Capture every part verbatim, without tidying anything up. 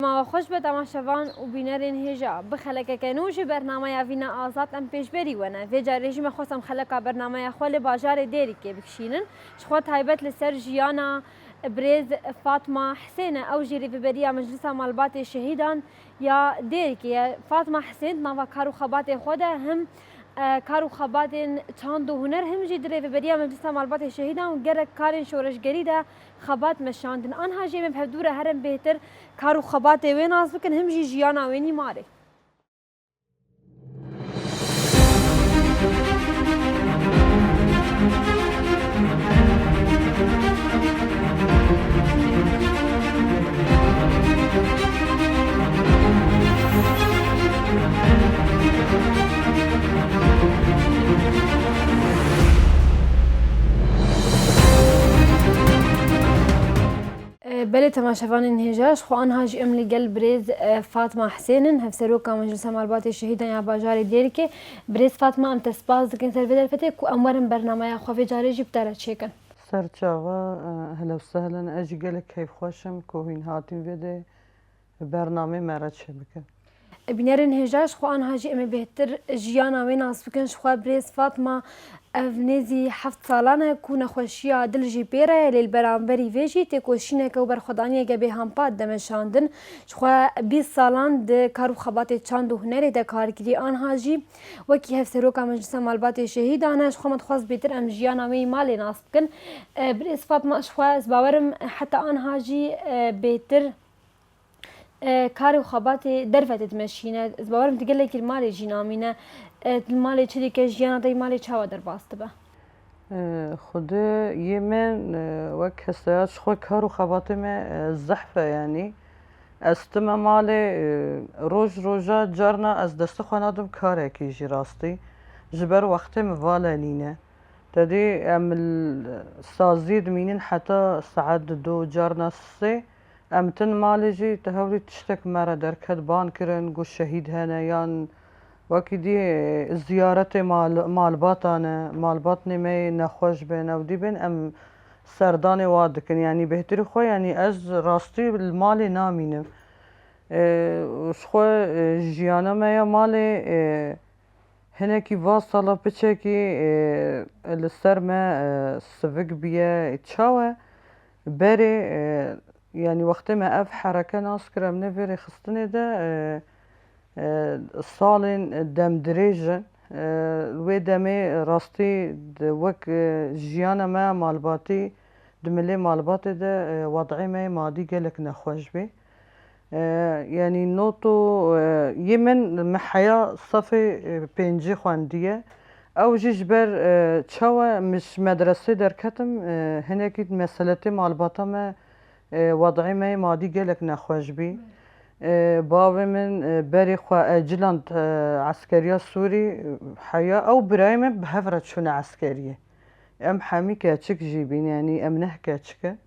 Mawe xweş be temaşevan û bînerên hêja. Bi xelekeke nû ji bernameya Vîna Azad em pêşberî we ne. Vê carê jî me xwest em xeleka bernameya xwe li bajarê Dêrikê bikişînin. Ji xwe taybet li ser jiyana birêz Fatma Hisên e. Ew jî rêveberiya Meclisa Malbatê Şehîdan ya Dêrikê ye. Fatma Hisên nava kar û xebatê xwe de him, e, kar û xebatên çand û huner, him jî di rêveberiya Meclisa Malbatê Şehîdan û gelek karên şoreşgerî de xebat meşandin. Anha jî em ê bi hevdû re herin bêhtir kar û xebatê wê nas bikin, him jî jiyana wê nî marê. E, belê temaşevanên hêja, ji xwe anha jî em li gel birêz, e, Fatma Hisên in, hevseroka Meclisa Malbatê Şehîdan ya bajarê Dêrikê. Birêz Fatma, em te spas dikin ser vê derfetê ku em werin bernameya xwe vê carê jî bi te re çêkin. Ser çava, e, ehlen û sehlen, ez jî gelek keyfxweş im ku hûn hatîn vê de bernameyê me re çêbikin. Bînerên hêja, ji xwe anha jî em ê bêhtir jiyana wê nas bikin. Ji xwe birêz Fatma, ev nêzî heft salan e ku nexweşiya dil jî pê re ye, lê li beramberî vê jî têkoşîneke û berxwedaniyeke bêhampa dide meşandin. Ji xwe bîst salan di kar û xebatê çand û hunerê de kar kirî. Anha jî wekî hevseroka Meclisa Malbatê Şehîdan e. Ji xwe me dixwest bêtir em jiyana wê yî malê nas bikin. E, birêz Fatma, ji xwe ez bawerim heta anha jî, e, bêtir, e, karê û xebatê derve tê dimeşîne. Ez bawerim tu gelekî li malê jî namîne. E, tu li malê çi dike, jiyana te yî malê çawa derbas dibe? E, Xwedê yê min, e, wek kesaya ji xwe kar û xebatê me, e, zehf e, yanî ez time malê, e, roj roja carna ez destê xwe nadim karekî jî rastî. Ji ber wextê min vala nîne. Tedî em li saziyê dimînin heta saet du carna sê. Em tin malê jî, te hewlî tiştek me re derket, ban kirin, got şehîd hene, yan wekî dî ziyaretê mal-, malbatan e, malbatnê me yê nexweş bên, ew dî bên, em serdanê wa dikin. Yanî bêhtirî xwe, yanî ez rastî li malê namînim. E, ji xwe, e, jiyana me ya malê, e, hinekî va sala piçekî, e, li ser me, e, sivik biye. Çawa? Berê, e, yanî wextê me ev hereke nas kir, em ne vê rêxistinê de, e, e, salên demdirêj in. E, wê demê rastî di wek, e, jiyana me malbatî, di milê malbatê de, e, wed'ê me yê madî gelek nexweş bî. E, yanî noto, e, yê min, min heya sefê, e, pêncî xwendiye. Ew jî ji ber, e, çawa min ji medresê derketim, e, hinekî meseletê malbata me, e, wed'ê me yê madî gelek nexweş bî. E, bavê min, e, berê xwe ecilan, e, eskeriya Sûrî, e, heya ew birayê min bi hev re çûne eskeriyê. Em hemî keçik jî bîn, yanî em neh keçik in.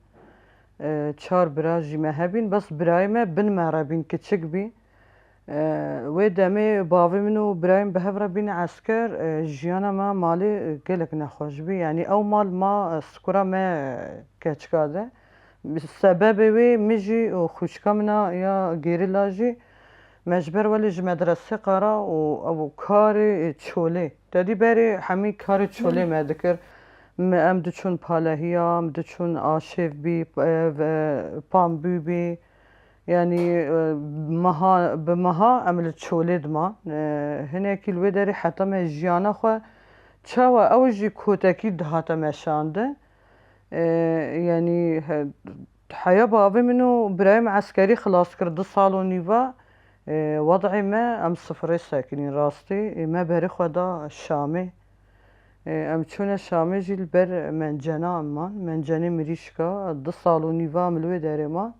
E, çar bira jî me hebîn, bes birayê me bin me re bîn, kiçik bî. E, wê demê bavê min û birayê min bi hev re bîn esker, e, jiyana me malê, e, gelek nexweş bî. Yanî ew mal ma, e, skura me, e, keçika de. Sebebê wê min jî û xwişka min a ya gerîla jî me ji ber welê ji medresê qera û ew karê çolê. Te dî berê hemî karê çolê me dikir. Me, em diçûn palehiya, em diçûn aşêv bî, e, ve, pambû bî. Yanî, e, meha, bi meha em li çolê diman. E, hinekî li wê derê heta me jiyana xwe çawa ew jî kotekî dihate meşandin. E, yanî, he, heya bavê min û birayê min eskerî xilas kir du sal û nîva, e, wed'ê me em sifirê sekinîn rastî, e, me berê xwe da Şamê. E, em çûne Şamê jî li ber Mencena em man. Mencenê mirîşka, du sal û nîva em li wê derê man.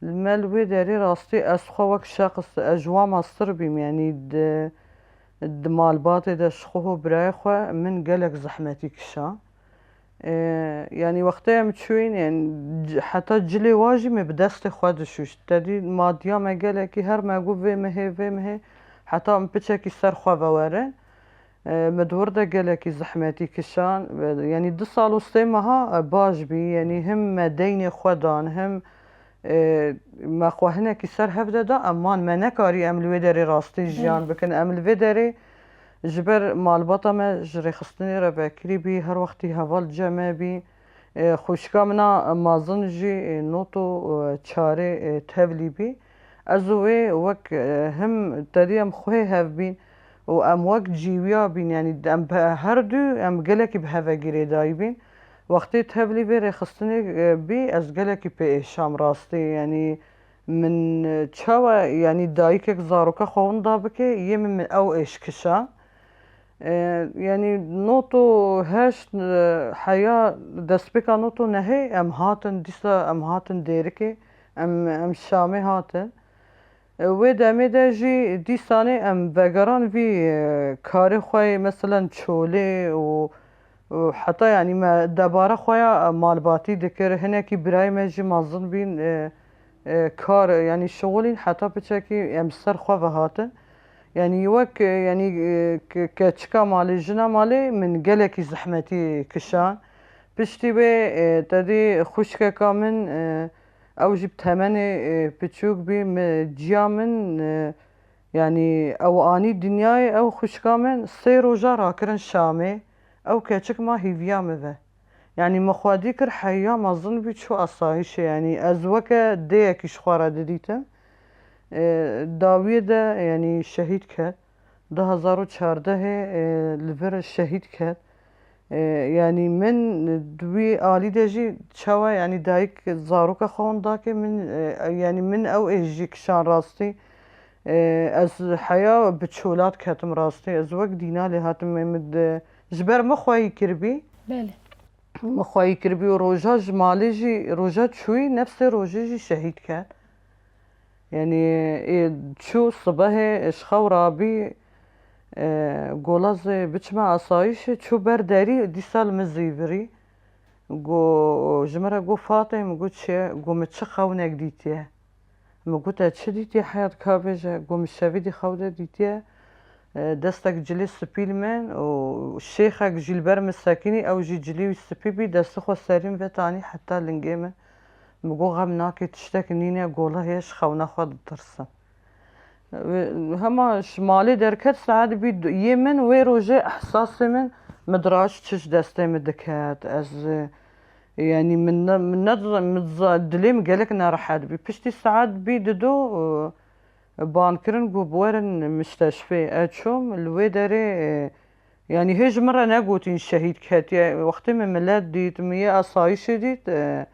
Me li wê derê rastî ez xwe wek şexs, ez ji wan mastir bîm, yanî di, di malbatê de ji xwe û birayê xwe min gelek zehmetî kişa. E, yanî wextê em çûyîn, yanî c-, heta cilê wa jî me bi destê xwe dişûşt. Te dî madiya me gelekî her me got vê mihê, vê mihê, heta em piçekî ser xwe vewerin. E, me di wir de gelekî zehmetî kişan. E, yanî du sal û sê meha, e, baş bî. Yanî him me deynê xwe dan, him, e, me xwe hinekî ser hev de da, em man, me nekarî em li wê derê rastî jiyan bikin. Em li vê derê ji ber malbata me ji rêxistinê re vekirî bî, her wextî heval cem me bî. E, xwişka min a mezin jî, e, not û, e, çarê, e, tevlî bî. Ez û wê wek, e, him tedî em xwê hev bîn û em wek cîwiya bîn, yanî em bi her du em gelekî bi heve girêdayî bîn. Wextê tevlî vê rêxistinê, e, bî, ez gelekî pê êşam rastî, yanî min, e, çawa, yanî dayikek zaroka xwe winda bike, yê min, min ew êş kişa. E, yanî not û heşt, e, heya destpêka not û nehê em hatin, dîsa em hatin Dêrikê, em, em Şamê hatin. E, wê demê de jî dîsanê em vegeran vî, e, karê xwe yê, meselen, çolê û, û heta, yanî, me debara xwe ya, e, malbatî dikir. Hinekî birayê me jî mezin bîn, e, e, kar, yanî şixulîn heta piçekî em ser xwe ve hatin. Yanî wek, e, yanî, e, ke-, keçika malê, jina malê min gelekî zehmetî kişan. Piştî wê, e, tedî xwişkeka min, e, ew jî bi temenê, e, piçûk bî, mi, ciya min, e, yanî ew anî dinyayê, ew xwişka min sê roja rakirin Şamê, ew keçik ma hîviya min ve. Yanî min xwedî kir heya mezin bî çû asayîşê, yanî ez weke dêyekî ji xwe re didîtim. E, dawiyê de, yanî şehîd ket. Du hezar û çardehê, e, li vir şehîd ket. E, yanî min di wî alî de jî çawa, yanî dayik zaroka xwe winda ke min, e, yanî min ew êş jî kişan rastî. E, ez heya bi çolat ketim rastî. Ez wek dîna lê hatim, me min di, ji ber min xweyî kiribî. Belê. Min xweyî kiribî û roja ji malê jî, roja çûyî, nefsê rojê jî şehîd ket. Yanî, ê, çû sibehê, ji xew rabî, e, gola zê biçime asayîşê, çû ber derî, dîsa li min zîvirî. Go, ji min re got, "Fatê," min got, "Çi ye?" Got, "Min çi xewnek dîtiye." Min got, "Te çi dîtiye, heya dika bêje?" Got, "Min şevî dî xew de dîtiye, e, destek cilê spî li min û şêxek jî li ber min sekînî, ew jî cilê wî spî bî, destê xwe serî min vetanî heta lingê min." Min got, "Xem nake, tiştek nîne, gola heye, ji xewna xwe ditirsim." Hema ji malê derket, saet bî du-, yê min, wê rojê ehsasê min, min diraş çi ji destê min diket. Ez, e, yanî min ne, min ne, min za-, dilê min gelek nerehet bî. Piştî saet bî dido, e, ban kirin, got, "Bi werin misteşfê." Ez çûm, li wê derê, e, yanî hê ji min re negotîn şehîd ketiye. Wextê min milet dît, min yê asayîşê dît, e,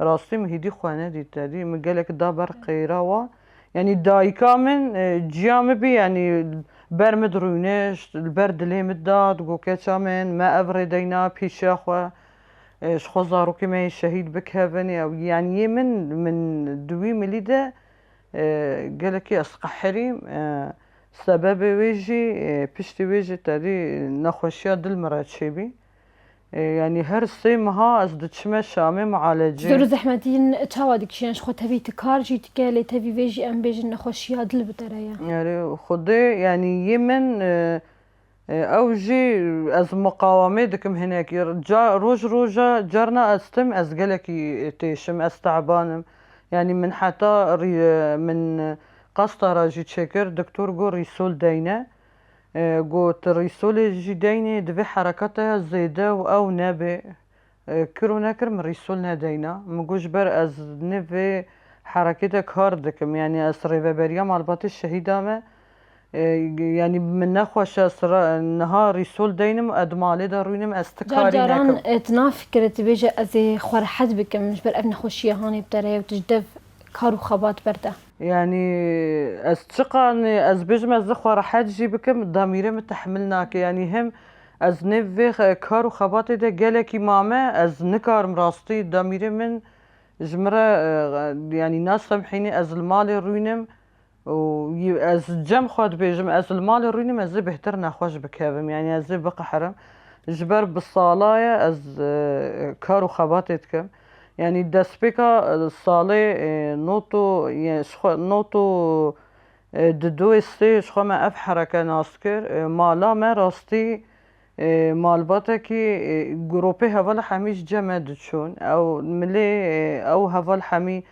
rastî min hîdî xwe nedît. Tedî min gelek da ber qeyra wan. Yanî dayika min, e, ciya min bî, yanî ber min dirûnişt, li ber dilê min da, digot, "Keça min, me ev rêdeyna pêşiya xwe, e, ji xwe zarokê me yê şehîd bikevin." Ew, yanî yê min, min di wî milî de, e, gelekî ez qehirîm. E, sebebê wê jî, e, piştî wê jî tedî nexweşiya dil min re çêbî. E, yanî her sê meha ez diçime Şamê mualecê. Zor û zehmetîn çawa dikişîne? Ji xwe tevî ti kar jî dike, lê tevî vê jî em bêjin nexweşiya dil bi te re ye. Erê, Xwedê, yanî yê min, e, e, ew jî ez miqawamê dikim hinekî. Ca-, roj roja carna ez tim, ez gelekî têşim, ez teban im. Yanî min heta rî-, min qasta re jî çêkir, doktor got rîsol deyne. E, got, "Rîsolê jî deynê, di vê herekata ya zêde û ew nebe." E, kir û nekir, min rîsol nedeyna. Min got, "Ji ber ez ne vê herekê de kar dikim. Yanî ez rêveberiya malbatê şehîda me. E, yanî min nexweş e, ez ra-, niha rîsol deynim, ez di malê de rûnim, ez ti Car karî caran, nekim." e, tu nafikire, tu bêje, "Ez ê xwe rehet bikim, ji ber ev nexweşiya hanê bi te re ye û tu ji dev kar û xebat berde." Yanî ez çiqanî, ez bêjim, ez ê xwe rehet jî bikim, damîrê min tehmil nake. Yanî him ez nêv vê xe-, kar û xebatê de gelekî mame, ez nikarim rastî, damîrê min ji min re, e, yanî nasemhînî, ez li malê rûnim û y-, ez cem xwe dibêjim, ez li malê rûnim, ez ê bêhtir nexweş bikevim, yanî ez ê biqehirim. Ji ber bi sala ye ez, e, kar û xebatê dikim. Yanî destpêka, e, salê, e, not û, ye, ji xwe, not û, e, di doyê sê ji xwe me ev hereke nas kir. E, mala me rastî, e, malbatekî, e, gropê heval hemî ji cem me diçûn. Ew milê, e, ew heval hemî,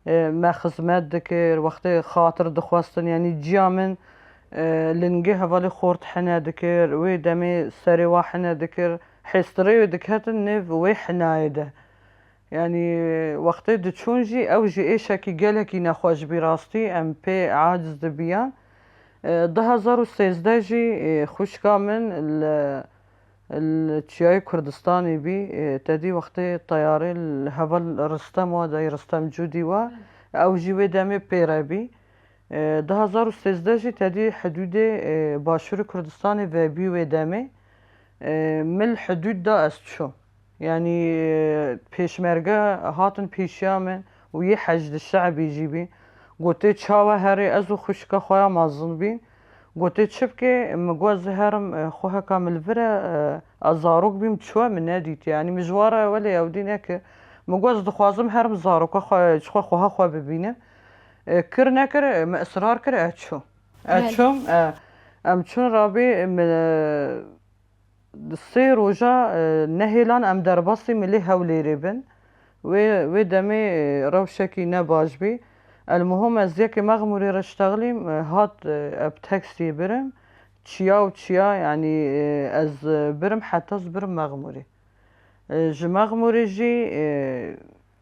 E, me xizmet dikir, wextê xatir dixwestin, yanî ciya min, e, lingê hevalê xort hene dikir, wê demê serê wa hene dikir, hêstirê wê diketin nêv wê hinayê de. Yanî wextê diçûn jî ew jî êşekî gelekî nexweş bî rastî, em pê aciz dibiyan. E, du hazar û sêzdeh jî, e, xwişka min li, li Çiyayê Kurdistanê bî, e, te dî wextê teyarê li heval Ristem wa dayî, Ristem Cûdî wa, ew jî wê demê pê re bî. E, du hazar û sêzdeh jî te dî hidûdê, e, Başûrê Kurdistanê vebî wê demê. E, min li hidûd da ez çûm. Yanî, e, pêşmerge hatin pêşiya min û yê heşdî şe'bî jî bî. Gotê, "Çawa herê?" Ez û xwişka xwe ya mezin bîn. Gotê, "Çi bikê?" Min got, "Ez herim, e, xwe heka min li vir e, e, ez zarok bîm, çûye min nedît. Yanî, min ji wan re welê ew dî nekir." Min got, "Ez dixwazim herim zaroka xwe, ji xwe xweha xwe bibînim." E, kir nekir, e, min israr kir, ez çûm. Ez Belê. çûm, e, em çûn rabî, min, e, Di sê roja, e, nehêlan em derbasî milê Hewlêrê bin. Wê, wê demê, e, rewşekî ne baş bî. Elmuhim ez yekê Mexmûrê re ştexlîm, e, hat, e, bi taksiyê birim. Çiya û çiya, yanî, e, ez, e, birim heta ez birim Mexmûrê. E, ji Mexmûrê jî, e,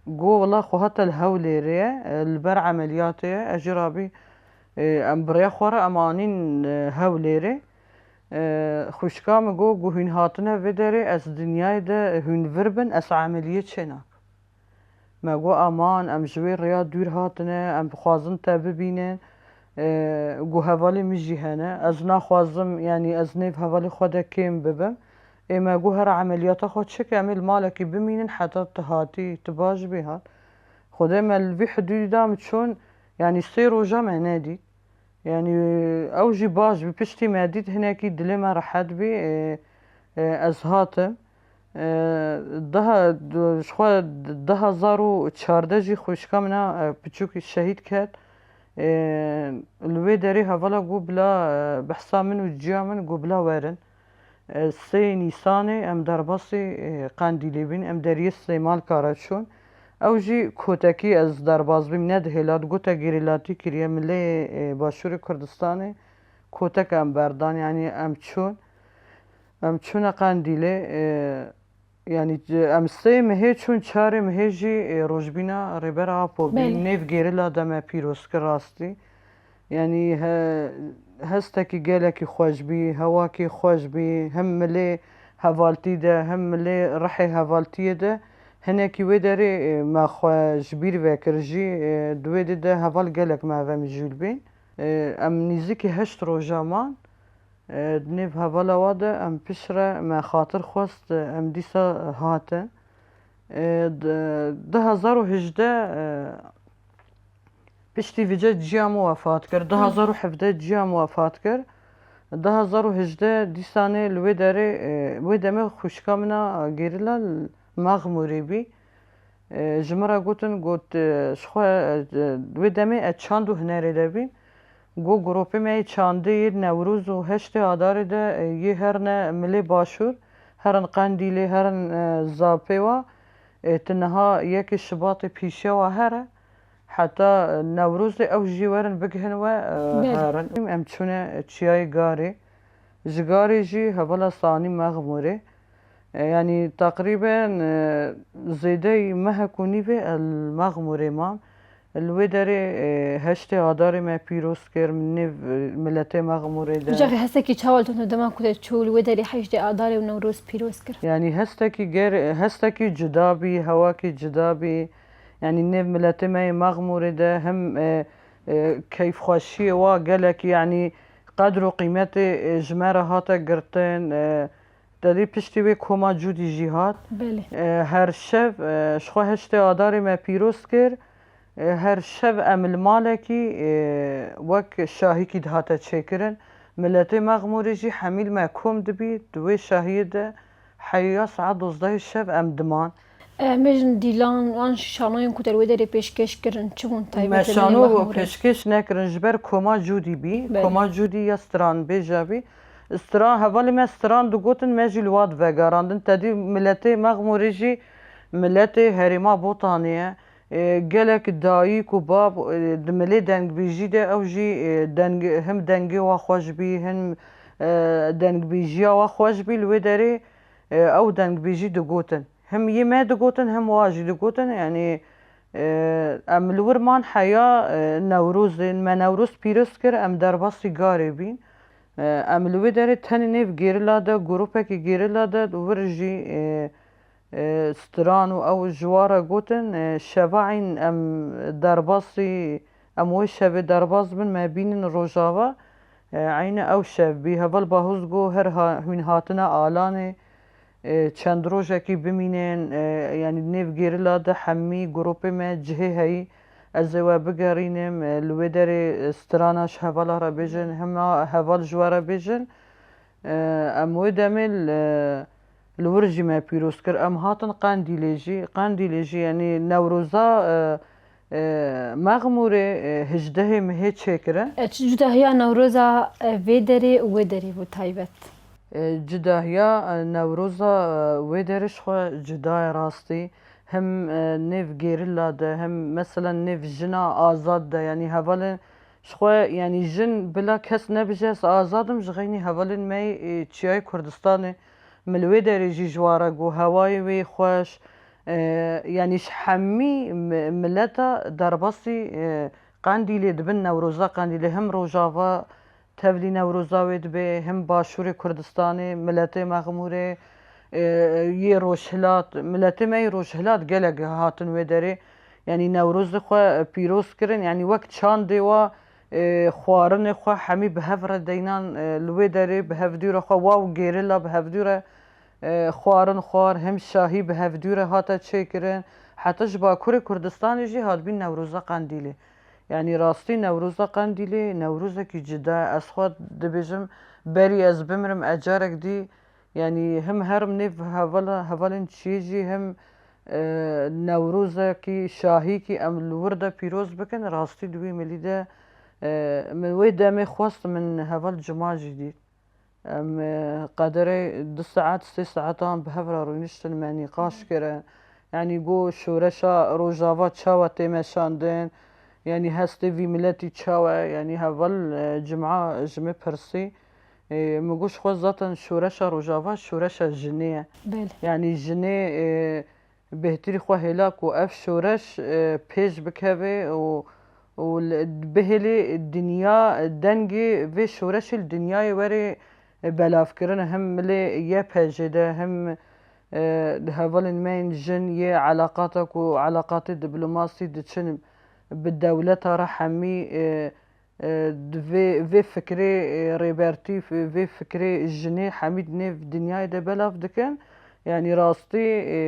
got, "Wela xwe hate li Hewlêrê ye, e, li ber emeliyatê ye." Ez jî rabî, e, em bi rêya xwe re em anîn, e, Hewlêrê. E, xwişka min got, got, "Hûn hatine vê derê, ez dinyayê de hûn vir bin, ez emeliyê çê nakim." Me got, "Aman, em ji wê rêya dûr hatine, em dixwazin te bibînin." E, got, "Hevalê min jî hene, ez naxwazim, yanî ez nêv hevalê xwe de kêm bibim." Ê me got, "Here emeliyata xwe çike, em ê li malekî bimînin heta tu hatî, tu baş bî." Hat. Xwedê me li vî hidûdî de em çûn, yanî sê roja me nedît. Yanî ew jî baş bî, piştî me dît hinekî dilê me rehet bî, e, e, ez hatim. E, daha, ji xwe du hazar û çardeh jî xwişka min a, e, piçûkî şehîd ket. E, li wê derê hevala got bila, e, behsa min û ciya min got bila werin. E, sê Nîsanê em derbasî, e, Qendîlê bîn, em deriyê Sêmalka re çûn. Ew jî kotekî ez derbas bîm, nedihêlat, gote gerîlatî kiriye, milê, e, Başûrê Kurdistanê kotek em berdan, yanî em çûn, em çûne Qendîlê, e, yanî c-, em sê mehê çûn, çarê mehê jî, e, rojbîna Rêber Apo bî, Belê. nêv gerîla de me pîroz kir rastî. Yanî he-, hestekî gelekî xweş bî, hewakî xweş bî, him milê hevaltî de, him milê rihê hevaltiyê de hinekî wê derê, e, me xwe ji bîr vekir jî, e, di wê dê de heval gelek me ve mijûl bîn. E, em nîzikî heşt roja man, e, di nêv hevala wa de em piştre me xatir xwest, e, em dîsa hatin. E, di, du hazar û hejdeh, e, Piştî vî ce ciya min wefat kir. Du hazar û hevdeh ciya min wefat kir. Du hazar û hejdeh dîsanê li wê derê, e, wê demê xwişka min a gerîla li Mexmûrê bî. E, ji min re gotin, got, e, ji xwe, e, wê demê ez çand û hunerê de bîm. Got, grûpê me yê çandê yê Newroz û heştê Adarê de, e, yê herine milê Başûr, herin Qendîlê, herin, e, Zapê wa, e, tu niha yekê Şibatê pîşe wa here. Heta Newrozê ew jî werin bigihin we, e, Belê. herin. Em çûne Çiyayê Garê. Ji Garê jî hevala sanî Mexmûrê. E, yanî teqrîben, e, zêdeyî mehek û nîvê el Mexmûrê mam. Li wê derê, e, heştê Adarê me pîroz kir, min nêv, e, miletê Mexmûrê de. Caxê hesekî çawa li dema ku te çû li wê derê heştê Adarê û Newroz pîroz kir? Yanî hestekî ger-, hestekî cuda bî, hewakî cuda bî. Yanî nêv miletê me yê Mexmûrê de him, e, e, keyfxweşiyê wa gelekî, yanî qedr û qîmetê, e, ji me re hate girtin, e, te dî piştî wê koma Cûdî jî hat. Belê. E, her şev, e, ji xwe heştê Adarê me pîroz kir. E, her şev em li malekî, e, wek şahîkî dihate çêkirin. Miletê Mexmûrê jî hemî li me kom dibî, di wê şahiyê de heya saet dozdehê şev em diman. Em bêjin dîlan an şanoyên ku te li wê derê pêşkêş kirin, çi bûn taybet Me li şano Mexmûrê? pêşkêş nekirin, ji ber koma Cûdî bî. Belê. Koma Cûdî ya stranbêja bî. Stran, hevalê me stran digotin, me jî li wa divegerandin. Te dî miletê Mexmûrê jî miletê herêma Botanê ye. E, gelek dayik û bab, e, di milê dengbêjî de ew jî, e, deng, him dengê wa xweş bî, him, e, dengbêjiya wa xweş bî, li wê derê, e, ew dengbêjî digotin. Him yê me digotin, him wa jî digotin. Yanî, e, em li wir man heya, e, Newrozê, me Newroz pîroz kir, em derbasî garê bîn. E, em li wê derê tenê nêv gerîla de, grûpekî gerîla de, wir jî, e, e, stran û ew ji wa re gotin, e, şeva eyn em derbasî, em wê şevê derbas bin, me bînin rojava, e, eynî ew şev bî. Heval Bahuz got, her ha-, hûn hatine Alanê, e, çend rojekî bimînin, e, yanî nêv gerîla de hemî grûpê me cihê heyî, ez ê we bigerînim, e, li wê derê, e, strana ji hevala re bêjin, hema heval ji we re bêjin. E, em wê demê li, li wir jî me pîroz kir. Em hatin Qendîlê jî. Qendîlê jî, yanî Newroza, e, e, Mexmûrê, e, hejdehê mihê çêkirin. E, çi cudahiya Newroza, e, vê derê û wê derê bû taybet? E, cudahiya, e, Newroza, e, wê derê ji xwe cuda ye rastî. Him, e, nêv gerîla de, him meselen nêv jina azad de, yanî hevalên ji xwe, yanî jin bila kes nebije ez azad im, ji xeynî hevalên me yê, e, Çiyayê Kurdistanê, min li wê derê jî ji wa re got, hewayê wê yê xweş, e, yanî ji hemî mi-, mileta derbasî, e, Qendîlê dibin, Newroza Qendîlê, him Rojava, tevlî Newroza wê dibe, him Başûrê Kurdistanê, miletê Mexmûrê, e, yê Rojhilat, miletê me yê Rojhilat gelek hatin wê derê. Yanî Newrozê xwe pîroz kirin, yanî wek çandê wa, e, xwarinê xwe hemî bi hev re deynan, e, li wê derê bi hevdû re xwe wa û gerîla bi hevdû re, e, xwarin xwar, him şahî bi hevdû re hate çêkirin. Heta ji Bakurê Kurdistanê jî hatibîn Newroza Qendîlê. Yanî rastî Newroza Qendîlê Newrozekî cuda ye. Ez xwe dibêjim, berî ez bimirim, ez carek dî, yanî him herim nêv hevala, hevalên çiyê jî him, e, Newrozekî şahîkî em li wir de pîroz bikin. Rastî di wî milî de, e, min wê demê xwest min heval cima jî dît. Em, e, qederê du saet, sê saetan bi hev re rûniştin, me nîqaş kirin. Yanî got şoreşa Rojava çawa tê meşandin? Yanî hestê vî miletî çawa ye? Yanî heval, e, cima ji min pirsî. E, min got ji xwe zaten şoreşa Rojava şoreşa jinê ye. Belê. Yanî jinê, e, bêhtirî xwe hêla ku ev şoreş, e, pêş bikeve û, û li, bihêlê dinya dengê vê şoreşê li dinyayê were, e, belavkirin, him milê Y P J de, him, e, hevalên me yên jin yê elaqata ku elaqatê diplomasî diçin bi dewleta re hemî, e, e, di vê, vê fikrê, e, rêbertî, vê fikrê jinê hemî di nêv dinyayê de belav dikin. Yanî rastî, e,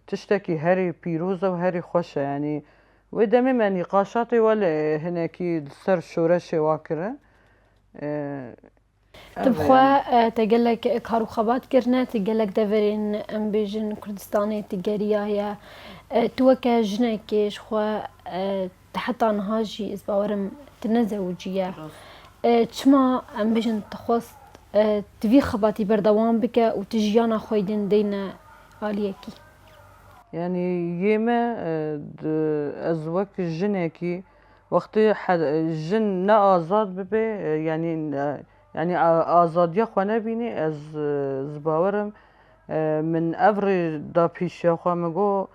tiştekî herî pîroz e û herî xweş e. Yanî wê demê me nîqaşatê wele hinekî li ser şoreşê wa kirin. E, Tu bi xwe, e, te gelek kar û xebat kirine, tu gelek deverên, em bêjin, Kurdistanê tu geriyaye. E, tu weke jinekê ji xwe, e, tu heta niha jî, ez bawerim, tu nezewiciye. Rast. E, çima, em bêjin, tu xwest, e, tu vî xebatî berdewam bike û tu jiyana xwe yî din deyne aliyekî? Yanî yê me, e, di, ez wek jinekî, wextê he-, jin ne azad bibe, e, yanî, e, yanî a-, azadiya xwe nebînî, ez, e, ez bawerim, e, min ev rê da pêşiya xwe, min got,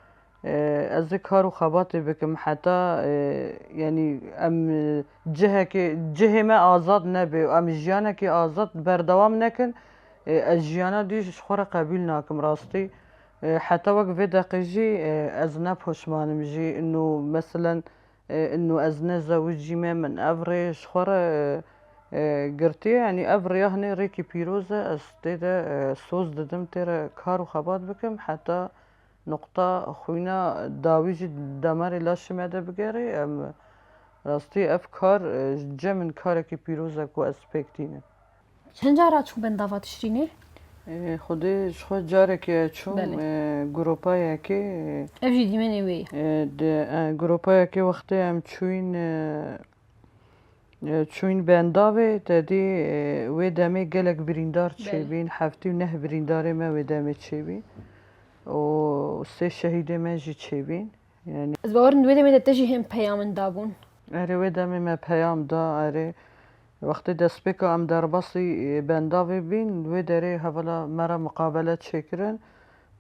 e, ez ê kar û xebatê bikim heta, e, yanî em, e, cihekê, cihê me azad nebe û em jiyanekî azad berdewam nekin, e, ez jiyana dî ji xwe re qebîl nakim rastî. E, heta wek vê deqê jî, e, ez ne poşman im jî, ino meselen, e, ino ez ne zewicî me, min ev rê ji xwe re, e, e, girtiye, yanî ev rêya hinê rêkî pîroz e, ez tê de, e, soz didim, tê re kar û xebat bikim, heta nuqta xwîna dawî jî damarê laşê me de bigerê. Em rastî ev kar, e, ji cem min karekî pîroz e ku ez pêk tînim. Çend cara çû bendava Tişrînê? Ê, Xwedê ji xwe carekê çûm, Belê. e, gropa yekê, e, Ev jî dîmenê wê ye. e, di, e, gropa yekê wextê em çûyîn, e, e, çûyîn bendavê, te dî, e, wê demê gelek birîndar Belê. çêbîn, heftî û neh birîndarê me wê demê çêbîn. Û sê şehîdê me jî çêbîn. Yani Ez bawerim di wê demê de te jî hên peyamin dabûn. Erê, wê demê me peyam da, erê. Wextê destpêka em derbasî, e, bendavê bîn, li wê derê hevala me re muqabele çêkirin.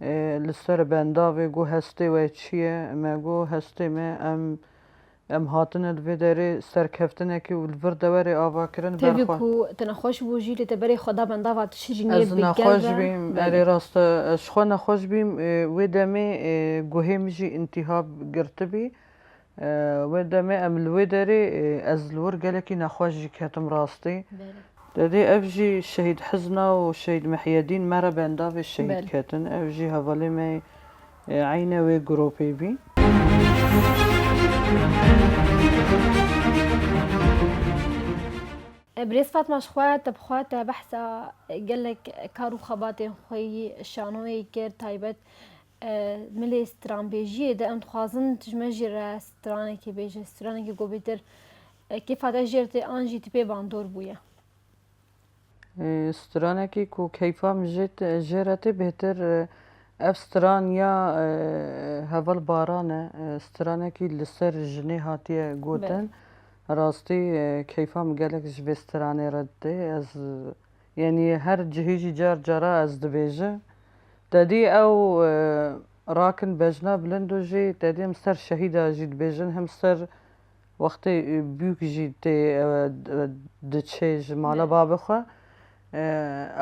E, li ser bendavê got, hestê we çi ye? Me got, hestê me, em, em hatine li vê derê serkeftinekê û li vir dewerê ava kirin. Tevî berxwe. Ku te nexweş bû jî, lê te berê xwe da bendava, tu şirînê Ez bi gel nexweş re. Bîm, Belê. Erê, rast e, ez ji xwe nexweş bîm. E, wê demê, e, guhê min jî întîhab girtibî. E, wê demê em li wê derê, e, ez li wir gelekî nexweş jî ketim rastî. Belê. Dedê ev jî Şehîd Hizna û Şehîd Mihyedîn me re bendavê şehîd Belê. Ketin. Ev jî hevalê me, e, eyne wê gropê bî. E, Birêz Fatma, ji xwe te bi xwe te behsa gelek kar û xebatên xwe yî şanoyê kir, taybet, e, milê stranbêjiyê de em dixwazin tu ji me jî re stranekê bêje, stranekî ku bêtir, e, kêfa te jê re tê an jî tu pê bandor bûye. E, stranekî ku keyfa min jê te-, jê re tê bêtir, e, ev stran ya, e, Heval Baran e, e, stranekî li ser jinê hatiye gotin. Belê. Rastî, e, keyfa min gelek ji vê stranê re tê. Ez, e, Yanî her cihî jî car cara ez dibêjim. Te dî ew, e, rakin bejna bilind û jî te dî em ser şehîda jî dibêjin, hem ser wextê, e, bûk jî tê, e, d-, diçê ji mala Ne. babê xwe. E,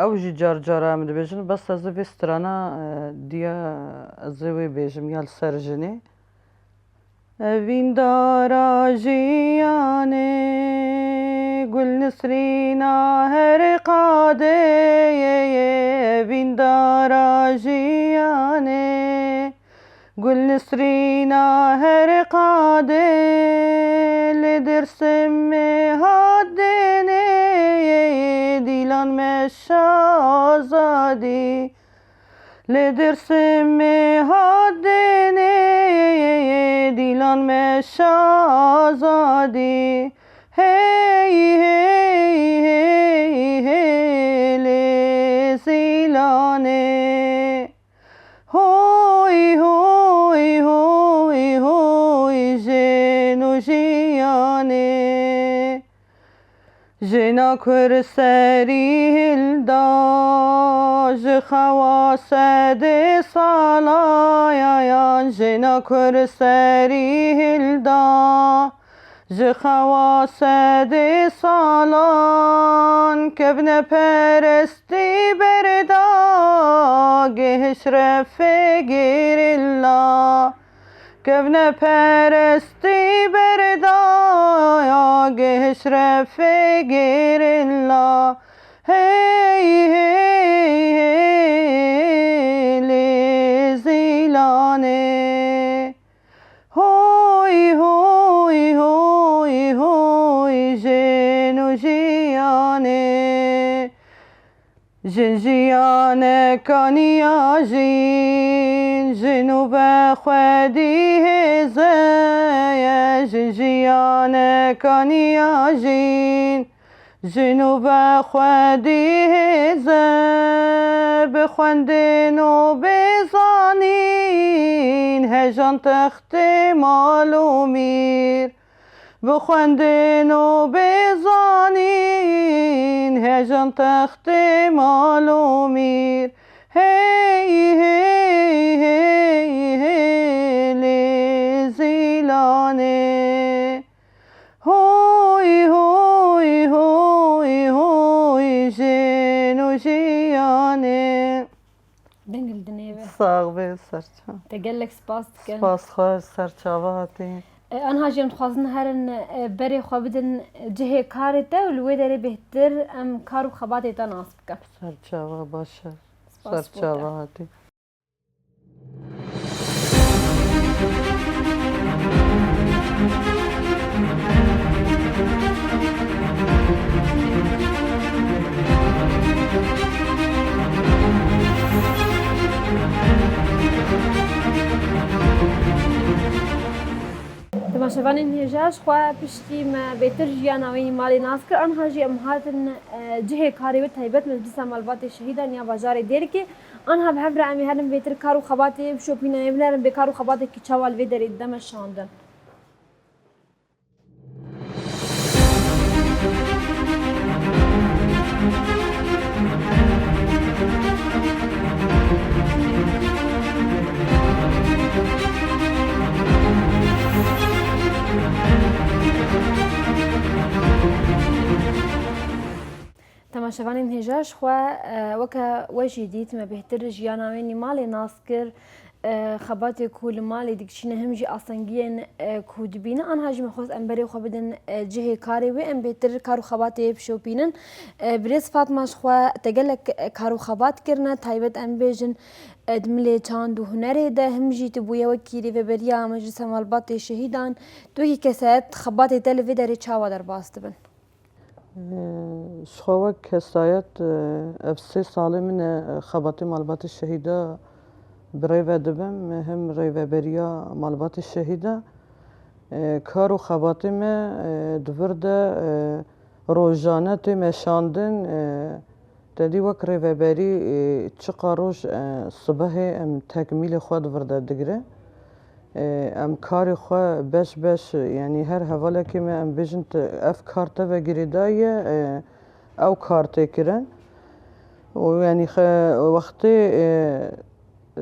ew jî car cara em dibêjin. Bes ez ê vê strana, e, diya ez ê wê bêjim ya li ser jinê. Evîndara jiyanê, gul nisrîna her qadê ye, evîndara jiyanê, gul nisrîna her qadê, li Dêrsimê hat dênê, dîlan meşa azadî. Li Dêrsimê hat dênê, dîlan meşa azadî. Hey, hey, hey, hey, lê zîlanê. Hoy, hoy, hoy, hoy, jin û jiyanê. Jina kur serî hilda, ji xewa sedê sala yayan. Jina kur serî hilda, ji xewa sedê salan. Kevneperestî berda, gêhiş refê gerîla. Kevneperestî berdaya, gêhiş refê gerîla. Hey, hey, hey, lê zîlanê. Hoy, hoy, hoy, hoy, jin û jiyanê. Jin jiyaneka niyajîn, jin û vexwedî hêze ye. Jin jiyaneka niyajîn, jin û vexwedî hêze. Bi xwendin û bê zanîn, hejan textê mal û mîr. Bi xwendin û bê zanîn, hejan textê mal û mîr. Hey, hey, hey, hey, lê zîlanê. Hoy, hoy, hoy, hoy, jin û jiyanê. Deng li dinê be. Sax be, serçe. Te gelek spas dikin. Spas xwe, ser çava hatî. E, anha jî em dixwazin herin, e, berê xwe bidin cihê karê te û li wê derê bêhtir em kar û xebatê te nas bikin. Ser çava, baş e. Spas bo te. Ser çava hatî. Temaşevanên Şevanên hêja, ji xwe piştî me bêtir jiyana wê yî malê nas kir, anha jî em hatin, e, cihê karê wê taybet Meclisa Malbatê Şehîdan ya bajarê Dêrikê. Anha bi hev re em ê herin bêtir kar û xebatê bişopînin, em ê binerin bê kar û xebatekî çawa li vê derê dide me şandin. Temaşevanên hêja, ji xwe, e, weke we jî dît, me bêhtir jiyana wê nîmalê nas kir. E, xebatê ku li malê digiçîne, him jî asengiyên, e, ku dibîne, anha jî me xwest em berê xwe bidin, e, cihê karê wê, em bêhtir kar û xebatê bişopînin. E, birêz Fatma ji xwe te gelek, e, kar û xebat kirine, taybet em bêjin, e, di milê çand û hunerê de, him jî tu bûye wekî rêveberiya Meclisa Malbatê Şehîdan. Tu wekî kesayet xebatê te li vê derê çawa derbas dibin? Ji xwe wek kesayet, ev sê salê min e xebatê malbatê şehîda bi rê ve dibim, him rêveberiya malbatê şehîda. Kar û xebatê me di vir de rojane tê meşandin. Te dî wek rêveberî, e, çiqa roj, e, sibehê em tekmîlê xwe di vir de digire. E, em karê xwe beş beş, yanî her hevalekê me em bêjin te, ev kar te ve girêdayî ye, e, ew kar tê kirin. Û yanî xe-, wextê, e, e,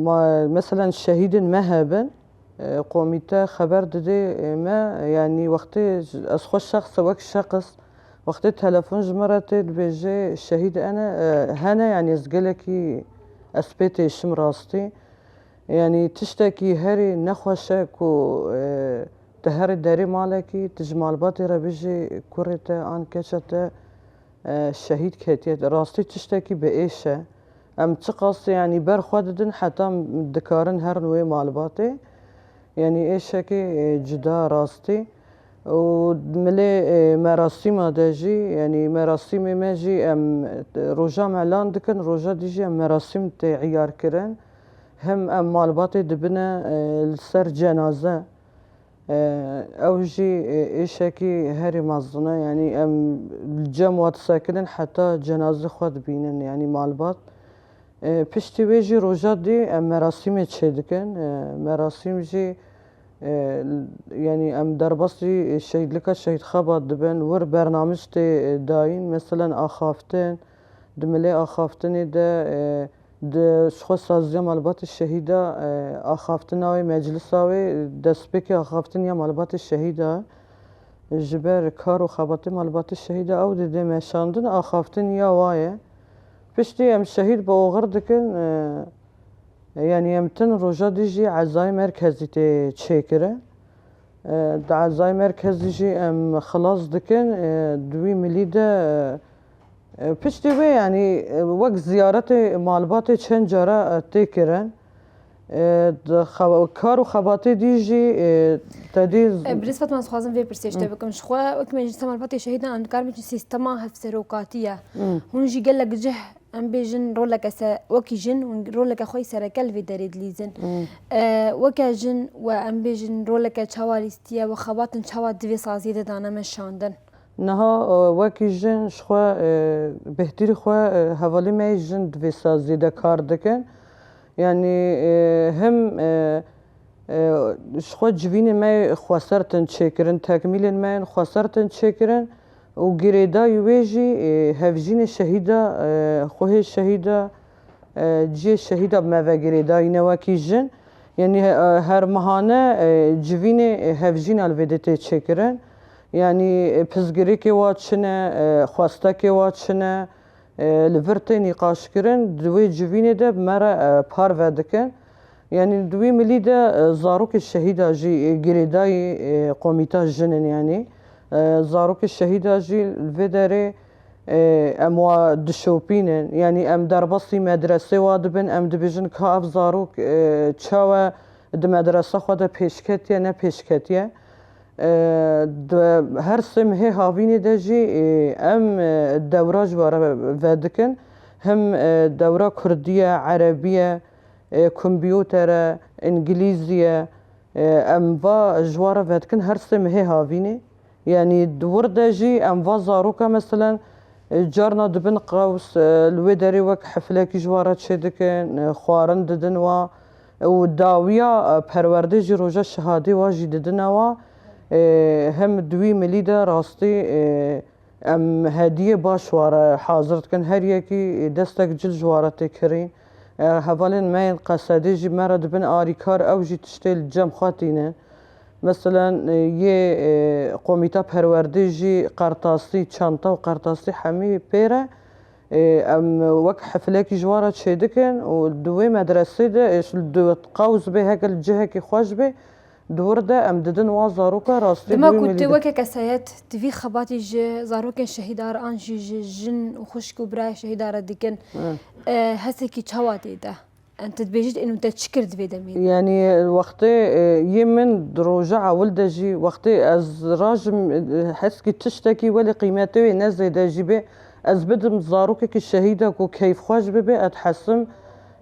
ma, meselen şehîdên me hebin, e, komîte xeber didê, e, me, yanî wextê j-, ez xwe şexse wek şexs, wextê telefon ji min re tê dibêje şehîd ene, e, hene, yanî ez gelekî ez pê têşim rastî. Yanî tiştekî herî nexweş e ku, e, tu herî derê malekî, tu ji malbatê re bijî kurê te an keça te, e, şehîd ketiye. Rastî tiştekî bi êş e. Em çiqas, yanî, ber xwe didin, heta em dikarin herin wê malbatê. Yanî êşekê, e, cuda rastî. Û milê, e, merasîma de jî, yanî merasîmê me jî em, e, roja me lan dikin, roja dî jî em merasîm tê îyar kirin. Him em malbatê dibine, e, li ser cenaze. E, ew jî, e, êşekî herî mezin e, yanî em li cem wa disekinin heta cenazê xwe dibînin, yanî malbat. E, piştî wê jî roja dî em merasîmê çêdikin. E, merasîm jî, e, yanî em derbasî şehîdlika Şehîd Xebat dibin, wir bernamij tê, e, dayîn, meselen axaftin, di milê axaftinê de, e, Di ji xwe saziya malbatê şehîda, e, axaftina wê, meclisa wê, destpêkê axaftin ya malbatê şehîda. Ji ber kar û xebatê malbatê şehîda ew didê meşandin, axaftin ya wa ye. Piştî em şehîd bi oxir dikin, e, yanî em tin roja dî jî ezayê merkezî tê çêkirin. E, di ezayê merkezî jî em xilas dikin, e, di wî milî de, e, e, piştî wê, yanî, e, wek ziyaretê malbatê çend cara, e, tê kirin. E, di xew-, kar û xebatê dî jî, e, te dî z- E, Birêz Fatma, ez dixwazim vê pirsê ji te Hı. bikim. Ji xwe wek meclisa malbatê şehîdan em dikarin bêjin sîstema hevserokatî ye. Hı. Hûn jî gelek cih, em bêjin, roleke se-, wekî jin, hûn roleke xwe yî sereke li vê derê dilîzin. Hı. E, weke jin we, em bêjin, roleke çawa lîstiye we, xebatin çawa di vê saziyê de dane meşandin? Niha, e, wekî jin ji xwe, e, bêhtirî xwe, e, hevalî me yê jin di vê saziyê de kar dikin. Yanî, e, him, e, e, ji xwe civînê me yê xweser tin çêkirin, tekmîlên me yên xweser tin çêkirin û girêdayî wê jî, e, hevjînê şehîda, e, xwehê şehîda, e, cihê şehîda bi me ve girêdayî ne wekî jin. Yanî, e, her mehane, e, civînê, e, hevjîna li vê de tê çêkirin. Yanî, e, pirsgirêkê wa çi ne, e, xwestekê wa çi ne, e, li vir tê nîqaşkirin, di wê civînê de bi me re, e, parve dikin. Yanî di wî milî de, e, zarokê şehîda jî, e, girêdayî, e, komîta jin in yanî. E, zarokê şehîda jî li vê derê, e, em wa dişopînin. Yanî em derbasî medresê wa dibin, em dibêjin ka ev zarok, e, çawe di medresa xwe de pêşketiye, ne pêşketiye. E, di her sê mehê havînê de jî, e, em, e, dewra ji we re vedikin. Him, e, dewra kurdî ye, erebî ye, e, kompîoter e, îngilîzî ye, E, em va ji wan re vedikin her sê mehê havînê. Yanî di wir de jî em va zaroka, meselen, e, carna dibin qews, e, li wê derê wek heflekî ji wan re çêdikin, e, xwarin didin wa. Û dawiya, e, perwerdê jî roja şehadê wa jî didine wa. E, hem di wî milî de rastî, e, em hediyê baş wan re hazir dikin. Her yekî destek cil ji wan re tê kirîn. E, hevalên me yên Qesedê jî me re dibin arîkar, ew jî tiştê li cem xwe tînin. Meselen, e, yê, e, komîta perwerdê jî qertasî, çanta û qertasî hemî pê re. E, em wek heflekî ji wan re çêdikin û di wê medresê de, e, ji, di qews bê, heke li cihekî xweş bê, di wir de em didin wan zaroka rastî Dema duyê ku milî tu de. Weke kesayet, tu vî xebatî ji zarokên şehîda re an jî ji jin û xwişk û birayê şehîda re dikin, Evet. e, hesekî çawa tê de? Em tu dibêjî ên te çi kir di vê demê de? Yanî wextê, e, yê min di roja ewil de jî, wextê ez rajim, e, heskî tiştekî welê qîmetê wê ne zêde jî bê, ez bidim zarokekî şehîda ku keyfxweş bibe, ez hesim,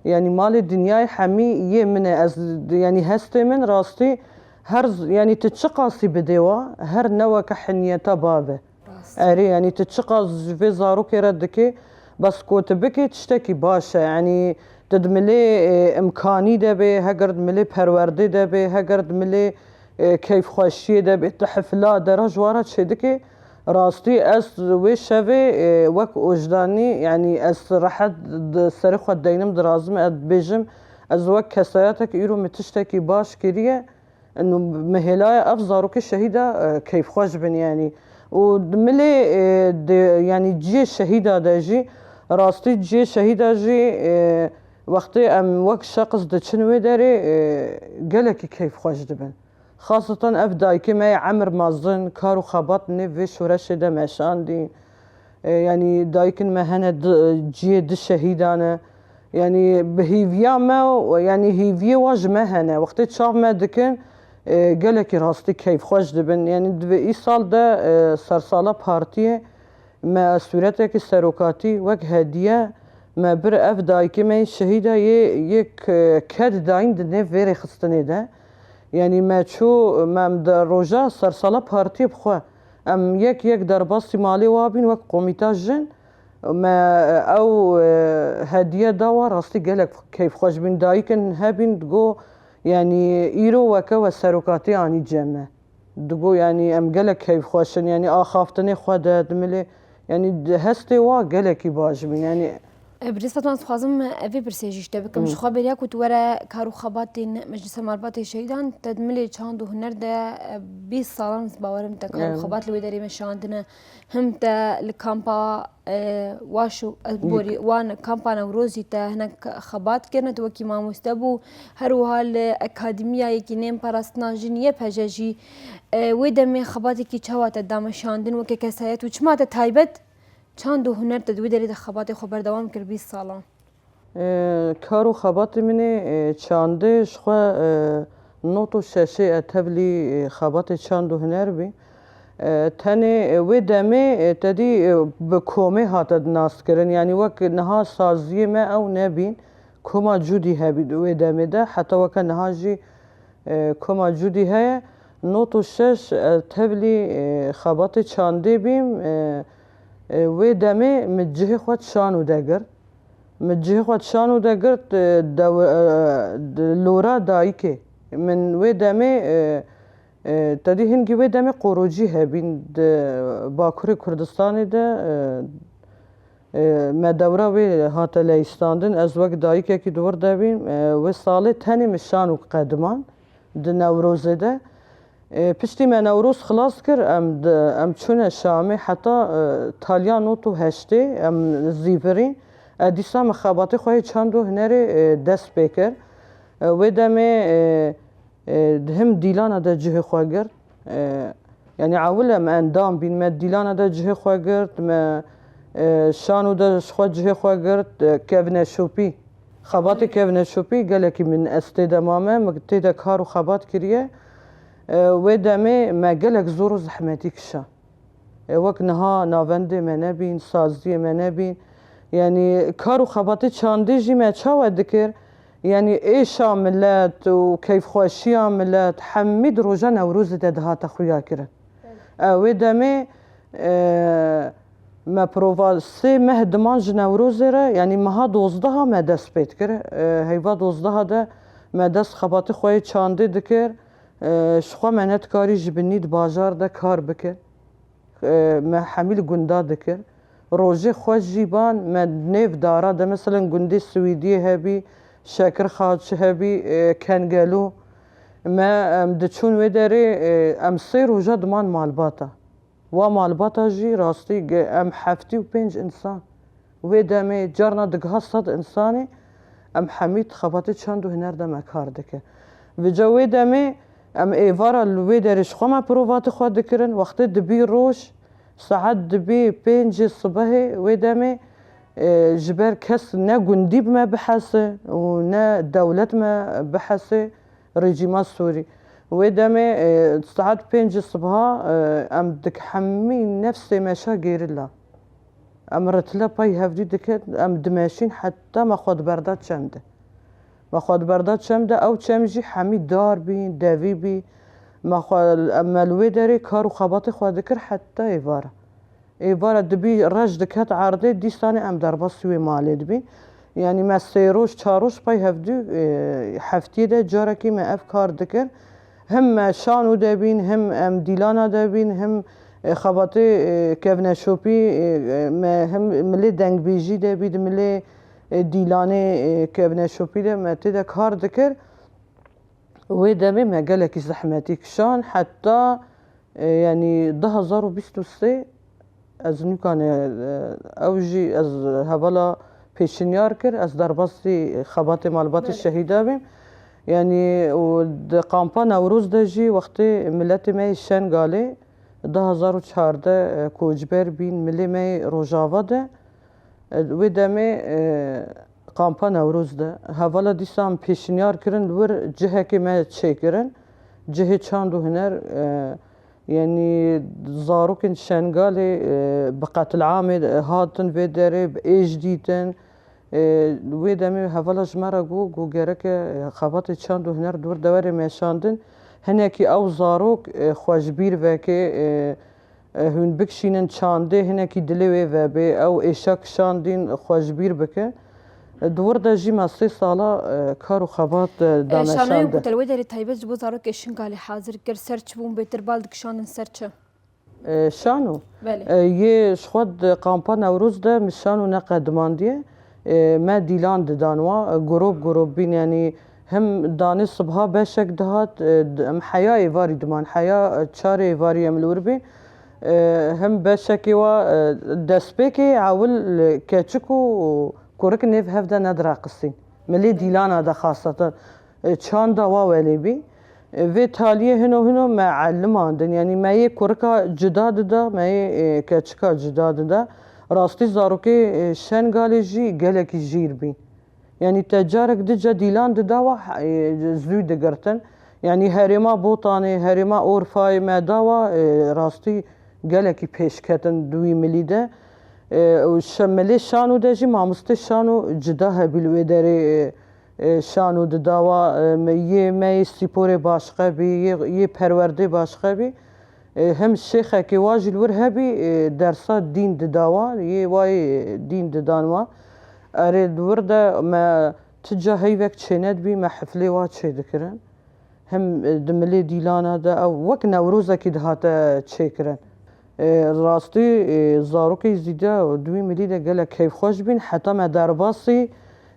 yanî malê dinyayê hemî yê min e. Ez, yanî hestê min rastî her z-, yanî tu çiqasî bidê wa, her ne weke hiniyeta bavê. Rast. Erê, yanî tu çiqas ji vê zarokê re dikê, bes ku tu bikê tiştekî baş e. Yanî tu di milê, e, imkanî de bê, heger di milê perwerdê de bê, heger di milê, e, keyfxweşiyê de bê, tu hifla dera ji wan re çêdikê. Rastî ez wê şevê, e, wek ojdanî, yanî ez rehet di serê xwe deynim, dirazim, ez dibêjim, ez wek kesayetek îro min tiştekî baş kiriye. Eno, min hêlaye ev zarokê şehîda, e, keyfxweş bin, yanî. Û di milê, e, de, yanî ciyê şehîda de jî, rastî ciyê şehîda jî, e, wextê em wek şexs diçin wê derê, e, gelekî keyfxweş dibin. Xaseten ev dayikê me yê emir mezin, kar û xebat nêv vê şoreşê de meşandî. E, yanî dayikên me hene di, ciyê di şehîdan e. Yanî bi hîviya me, yanî hîviyê wa ji me hene. Wextê çav me dikin, e, gelekî rastî keyfxweş dibin. Yanî di vê îsal de, e, sersala partiyê me sûretekî serokatî wek hediye me bir ev dayikê me yê şehîda yê, yê k-, ked dayîn di nêv vê rêxistinê de. Yanî me çû, me em di roja sersala partiyê bi xwe. Em yek yek derbasî malê wa bîn wek komîta jin. Me ew, e, hediye da wa, rastî gelek keyfxweş bîn. Dayikên hebîn digo, yanî îro weke we serokatî anî cem me. Digo, yanî em gelek keyfxweş in, yanî axaftinê xwe de dimilê, yanî di hestê wa gelekî baş bîn. Yanî E, Birêz Fatma, ez dixwazim evê pirsê jî ji te bikim. Hı. Ji xwe beriya ku tu were kar û xebatên Meclisa Malbatê Şehîdan, te di milê çand û huner de, e, bîst salan, ez bawerim te kar û Evet. xebat li wê derê meşandine. Him te li kampa, e, Waş û, e, Yek. borî, wan kampa Newrozî te hinek xebat kirine, tu wekî mamoste bû. Her wiha li Akademiya Yekîneyên Parastina Jin Y P J jî, e, wê demê xebatekî çawa te da meşandin weke kesayet û çima te taybet çand û huner te di wê derê de xebatê xwe berdewam kir bîst salan? E, kar û xebatê min ê, e, çandê ji xwe, e, not û şeşê e tevlî, e, xebatê çand û huner bî. E, tenê, e, wê demê, e, te dî, e, bi komê hate naskirin. Yanî wek niha saziyê me ew nebîn. Koma Cûdî hebî di wê demê de. Heta weke niha jî, e, koma Cûdî heye. Not û şeş, e, tevlî, e, xebatê çandê bîm. E, e, wê demê min cihê xwe di şano de girt. Min cihê xwe di şano de girt, e, dew-, e, di lora dayikê. Min wê demê, e, e, te dî hingî wê demê qorocî hebîn di Bakurê Kurdistanê de, e, e, me dewra wê hate leyîstandin. Ez wek dayikekî di wir de bîm. E, wê salê tenê min şano qediman di Newrozê de. E, piştî me Newroz xilas kir, em di, em çûne Şamê heta, e, taliya not û heştê em zîvirîn. E, dîsa me xebatê xwe yê çand û hunerê, e, dest pê kir. E, wê demê, e, e, di him dîlana de cihê xwe girt. E, yanî ewil em endam bîn, me dîlana de cihê xwe girt, me, e, şano de ji xwe cihê xwe girt, e, kevneşopî. Xebatê kevneşopî gelekî min ez tê de mame, min tê de kar û xebat kiriye. E, wê demê me gelek zor û zehmetî kişa. E, wek niha navendê me nebîn, saziyê me nebîn. Yanî kar û xebatê çandê jî me çawa dikir? Yanî êşa milet û keyfxweşiya milet hemî di roja Newrozê de dihate xuya kirin. E, wê demê, e, me prova sê meh diman ji Newrozê re, yanî meha dozdeha me dest pê dikir. E, heyva dozdeha de me dest xebatê xwe yê çandê dikir. E, ji xwe me nedikarî ji binî di bajar de kar bikin. E, me hemî li gunda dikir. Rojê xweş jî ban, me nêv dara de, meselen gundê Swîdiyê hebî, Şekirxaç hebî, e, Kengelo. Me, em diçûn wê derê, e, em sê roja diman malbata. Wa malbata jî rastî ge-, em heftî û pênc însan. Wê demê carna digiha sed însanê, em hemî di xebatê çand û huner de me kar dikin. Vêca wê demê em êvara li wê derê ji xwe me provatê xwe dikirin. Wextê dibî roj, saet dibî pêncê sibehê, wê demê, e, ji ber kes ne gundî bi me bihese û ne dewlet me bihese, rejîma Sûrî. Wê demê, e, saet pêncê sibha, e, em dik hemî nefsê meşa gerîla. Em ritile pey hevdî dikin, em dimeşîn heta me xwe diberda çem de. Me xwe diberda çem de, ew çem jî hemî dar bî, devî bî. Me xwe, em me li wê derê kar û xebatê xwe dikir heta êvara. Êvara dibî reş diket erdê, dîsanê em derbasî wê malê dibîn. Yanî me sê roj, çar roj pey hevdû, e, heftiyê de carekî me ev kar dikir. Him me Şano de bîn, him em Dîlana de bîn, him, e, xebatê, e, kevneşopî, e, me him milê dengbêjî de bî, di milê, e, Dîlanê, e, kevneşopî de me tê de kar dikir. Wê demê me gelekî zehmetî kişand, heta, e, yanî du hazar û bîst û sê ez nûkanê, e, ew jî ez hevala pêşinyar kir, ez derbasî xebatê malbatê Belê. şehîda bîm. Yanî û di kampa Newroz de jî wextê miletê me yê Şengalê du hazar û çardeh, e, koçber bîn, milê me yê Rojava de. E, wê demê, e, Kampa Newroz de hevala dîsa em pêşinyar kirin, li wir cihekê me çêkirin. Cihê çand û huner, e, yanî zarokên Şengalê, e, bi qetilamê hatin vê derê, bi êş dîtin. E, wê demê hevala ji me re got, got gereke xebatê çand û huner di wir de were meşandin. Hinekî ew zarok, e, xwe ji bîr veke, e, E, hûn bikişînin çandê, hinekî dilê wê vebê, ew êşa kişandîn xwe ji bîr bike. E, di wir de jî me sê sala, e, kar û xebat, e, E, Şanoyê dameşande. Ku te li wê derê taybet ji bo zarokê Şingalê hazir kir, ser çi bûn bêtir bal dikişandin ser çi? E, şano? Belê. E, yê ji xwe di kampa Newroz de min şano neqedimandiye. E, me dîlan didan wa, e, grop grop bîn, yanî him danê sibha beşek dihat, e, d-, em heya êvarî diman, heya, e, çarê êvarî em li wir bîn. E, him beşekê wa, e, destpêkê ewil, e, keçik û kurik nêv hev de nedireqisîn. Milê dîlana de xaseten, e, çanda wa welê bî. E, vê taliyê hino hino me elimandin. Yanî me yê kurika cida dida, me yê, e, keçika cida dida. Rastî zarokê, e, Şengalê jî gelekî jîr bîn. Yanî te carek dice dîlan dida wa, e, zû digirtin. Yanî herêma Botanê, herêma Orfayê me da wa, e, rastî gelekî pêşketin di wî milî de. E, û şe-, milê Şano de jî mamostê Şano cida hebî li wê derê, e, e, Şano dida wa, e, me, yê me yê spîporê başqe bî, yê, yê perwerdê başqe bî. E, him şêxekê wa jî li wir hebî, e, dersa dîn dida wa, yê wa yê dîn didan wa. Erê, di wir de me ti ca heyvek çênedibî, me heflê wa çêdikirin. Him, e, di milê dîlana de ew wek Newrozekî dihate çêkirin. E, rastî, e, zarokê Êzîdiya di wî milî de gelek keyfxweş bîn, heta me derbasî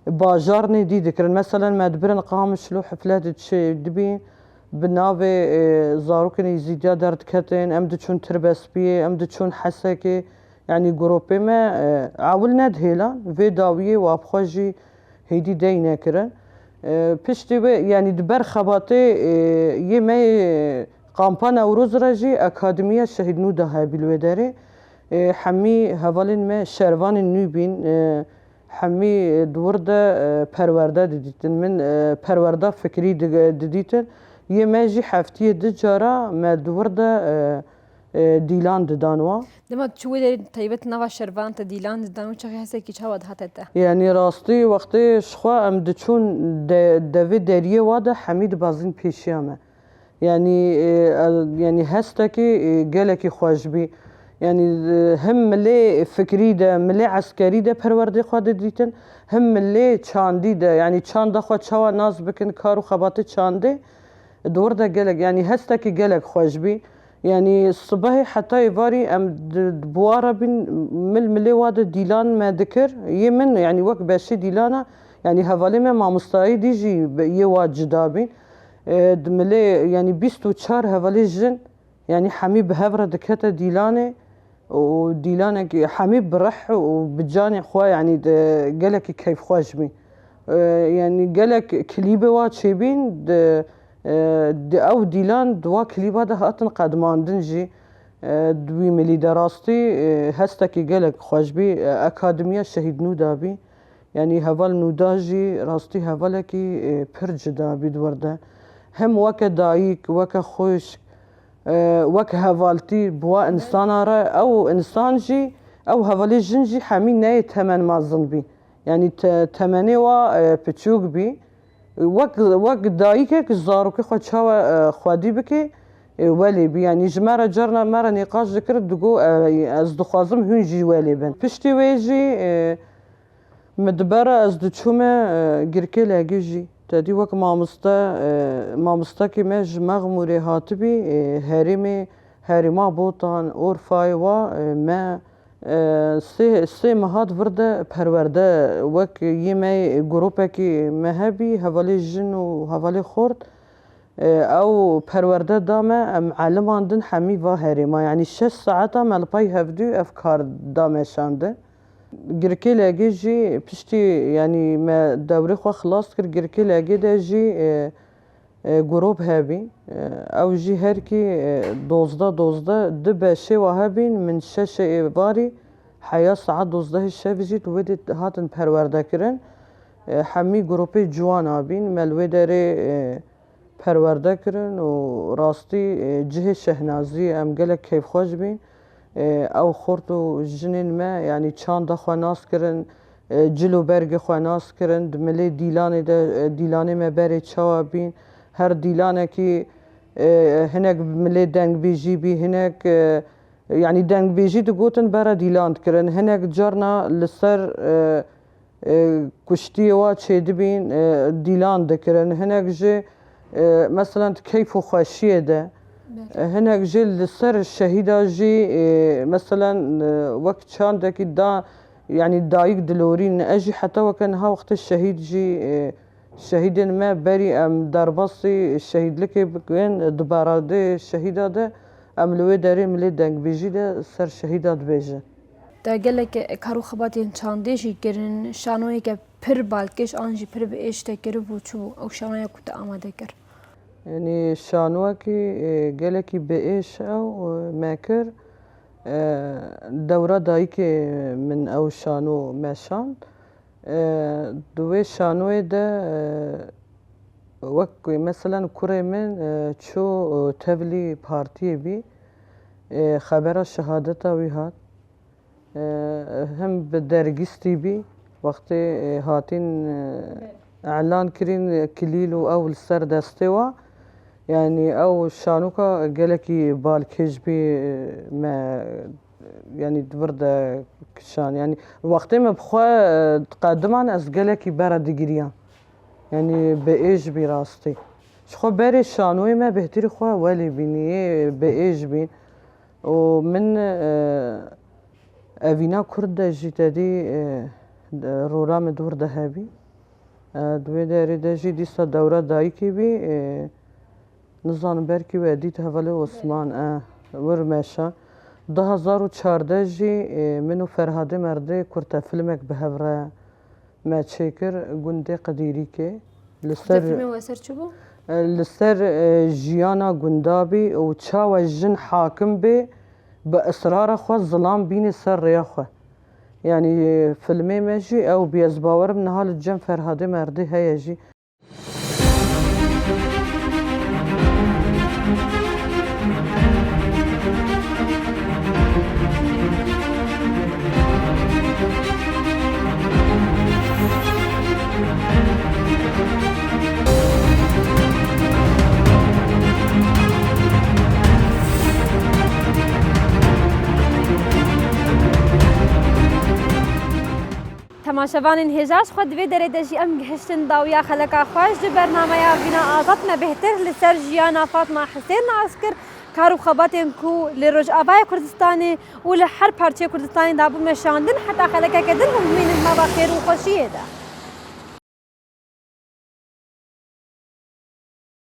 bajarnê dî dikirin. Meselen, me dibirin Qamişlo, heflet çê dibîn, bi navê, e, zarokên Êzîdiya derdiketin, em diçûn Tirbespiyê, em diçûn Hesekê, yanî gropê me, e, ewil nedihêlan, vê dawiyê wa bi xwe jî hêdî dey nekirin. E, piştî wê, yanî di ber xebatê, e, yê me yê Kampa Newroz re jî Akademiya Şehîd Nûda hebî li wê derê. E, hemî hevalên me şervanên nû bîn, e, hemî di wir de, e, perwerde didîtin. Min, e, perwerda fikrî di-, didîtin. Yê me jî heftiyê du cara me di wir de, e, e, dîlan didan wa. Dema tu çû wê derê taybet nava şervan te dîlan didan û çaxê hesekî çawa dihate te? Yanî rastî wextê ji xwe em diçûn de-, devê deriyê wa de hemî dibazîn pêşiya me. Yanî, e, e, yanî hestekî, e, gelekî xweş bî. Yanî, e, him milê fikrî de, milê eskerî de perwerdê xwe didîtin, him milê çandî de, yanî çanda xwe çawa nas bikin, kar û xebatê çandê, di wir de gelek, yanî hestekî gelek xweş bî. Yanî sibehê heta êvarî em di, di buwara bîn, mil milê wa de dîlan me dikir. Yê min, yanî wek beşê dîlana, yanî hevalê me mamostayî dî jî be-, yê wa cida bîn. E, di milê, yanî bîst û çar hevalê jin, yanî hemî bi hev re dikete dîlanê û dîlanekî hemî bi rih û bi canê xwe, yanî di gelekî keyfxweş bî. E, yanî gelek klîbê wa çêbîn, di, e, di ew dîlan di wa klîba de hatin qedmandin jî. E, di wî milî de rastî, e, hestekî gelek xweş bî. E, Akademiya Şehîd Nûda bî. Yanî heval Nûda jî rastî hevalekî, e, pir cida bî di wir de. Hem weke dayik, weke xwişk, e, wek hevaltî bi wa insana re, ew insan jî, ew hevalê jin jî hemî neyê temen mezin bî. Yanî te-, temenê wa, e, piçûk bî. Wek, wek dayikek zarokê xwe çawa, e, xwedî bike, e, welê bî. Yanî ji me re carna me re nîqaş dikir, digo, e, ez dixwazim hûn jî welê bin. Piştî wê jî, e, min dibera ez diçûme, e, Girkê Legê jî. Te dî wek mamoste, e, mamostekî me ji Mexmûrê hatibî, e, herêmê, herêma Botan, Orfayê wa, e, me, e, sê, sê meha di vir de perwerde wek yê me grûpekî me hebî, hevalê jin û hevalê xort, e, ew perwerde da me, em elimandin hemî va herêma. Yanî şeş saeta me li pey hevdû ev kar da meşandin. Girkê Legê jî piştî, yanî me dewrê xwe xilas kir, Girkê Legê de jî, e, e, grûp hebî. E, ew jî her kî, e, dozdeh dozdeh, du beşê wa hebîn, min şeşê êvarî heya saet dozdehê şevî jî di wê de hatin perwerde kirin. E, hemî grûpê ciwan a bîn, me li wê derê, e, perwerde kirin û rastî, e, cihê şehnazî, em gelek keyfxweş bîn. E, ew xort û jinên me, yanî çanda xwe nas kirin, e, cil û bergê xwe nas kirin, di milê dîlanê de, e, dîlanê me berê çawa bîn, her dîlanekî, e, hinek milê dengbêjî bî, hinek, e, yanî dengbêjî digotin bere dîlan dikirin, hinek carna li ser, e, e, kuştiyê wa çêdibîn, e, dîlan dikirin. Hinek jî, e, meselen di keyf û xweşiyê de, Belê. E, hinek jî li ser şehîda jî, e, meselen, e, wek çandekî da, yanî dayik dilorîn. Ez jî heta weke niha wextê şehîd jî, e, şehîdên me berî em derbasî şehîdlikê bikin, di beradê şehîda de em li wê derê milê dengbêjî de ser şehîda dibêjin. Te gelek kar û xebatên çandê jî kirin, şanoyeke pir balkêş an jî pir bi êş te kiribû, çi bû ew şanoya ku te amade kir? Yanî şanoyekî, e, gelekî bi êş ew, e, me kir. E, dewra dayikê min ew şano meşand. E, di wê şanoyê de, e, wek ku, meselen, kurê min, e, çû, e, tevlî partiyê bî, e, xebera şehadeta wî hat. E, him bi dergîstî bî, wextê, e, hatîn, e, Belê. Elan kirîn, e, kilîl û ew li ser destê wa. Yanî ew şanoka gelekî balkêş bî, e, me, yanî di vir de kişan. Yanî wextê me bi xwe, e, diqediman ez gelekî bere digiriyan. Yanî bi êş bî rastî. Ji xwe berê şanoyê me bêhtirî xwe welê bînî, yê bi êş bîn. Û min, e, evîna kurd de jî te dî, e, de, rola min dûr de hebî. E, di wê derê de jî dîsa dewra dayikê bî, e, nizanim belkî we dît hevalê Osman, e, wir wir meşa. Du hezar û çardeh jî, e, min û Ferhadê Merdê kurtefilmek bi hev re me çêkir gundê Qidîrîkê. Li ser Kurtefilmê we ser çi bû? Li ser, e, jiyana gunda bî û çawa jin hakim bê bi israra xwe zilam bînê ser rêya xwe. Yanî, e, filmê me jî ew bî, ez bawerim niha li cem Ferhadê Merdê heye jî. Temaşevanên hêja, ji xwe di vê derê de jî em gihiştin dawiya xeleka xwe. Ji bernameya Vîna Azad me bêhtir li ser jiyana Fatma Hisên nas kir, kar û xebatên ku li Rojavayê Kurdistanê û li her parçeyê Kurdistanê dabû meşandin, heta xelekeke din hûn bimînin mava xêr û xweşiyê de.